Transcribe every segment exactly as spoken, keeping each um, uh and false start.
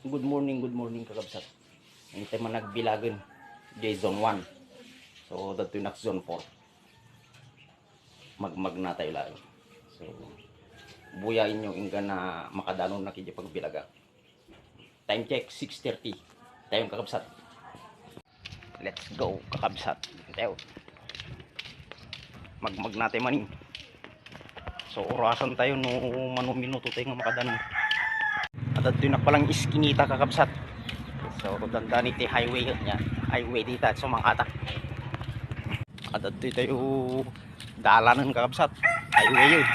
Good morning, good morning, kakabsat. Intayo man nagbilagen, diay zone one. So, dadtoy nak zone four. Magmagna tayo laeng. So, buyaen nyo inggana makadanon na kiti pagbilaga. Time check, six thirty. Tayo, kakabsat. Let's go, kakabsat. Tayo. Magmagna tayo manin. So, orasan tayo no mano minuto tayo nga makadanon. Adtoy nak palang iskinita, kakabsat. So, dandani ti highway, yan. Highway dita, so, mangata. Adtoy tayo dalanen, kakabsat. Highway, eh.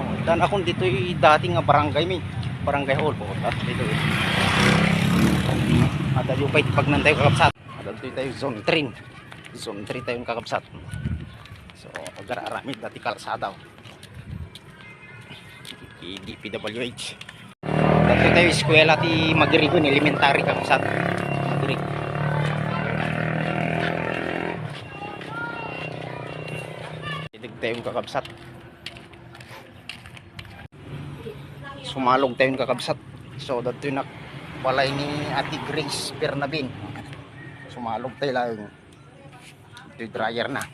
Oh, dan akon ditoy dati nga barangay mi. Barangay hall po. Tapos ditoy. Adtoy pay pagnan tayo, kakabsat. Adtoy tayo zone three. Zone three tayo, kakabsat. So, agar-aramid dati kalsada. Ti D P W H. Dati tayo eskwela ti Magirigon, elementary, kakabsat. Magirig. Ideg tayo, kakabsat. Sumalog tayo, kakabsat. So, dati nak balay ni Ate Grace Bernabin. Sumalog tayo lang. Ito'y dryer na.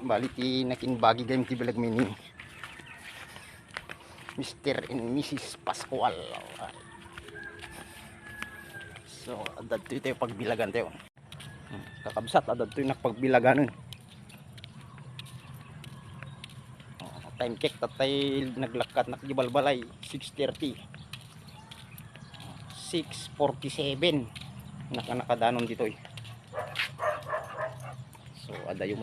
Bali, ti nakinbagi gayam ti bilag mi ni Mister and Missus Pascual. So, adtoy tayo pagbilagan tayo. Kakabsat, adtoy nak pagbilaganen. Oh, time check, tatay naglakkat nak di balbalay, six thirty. Six forty-seven. Naka-, nakadanon ditoy. So, adayo met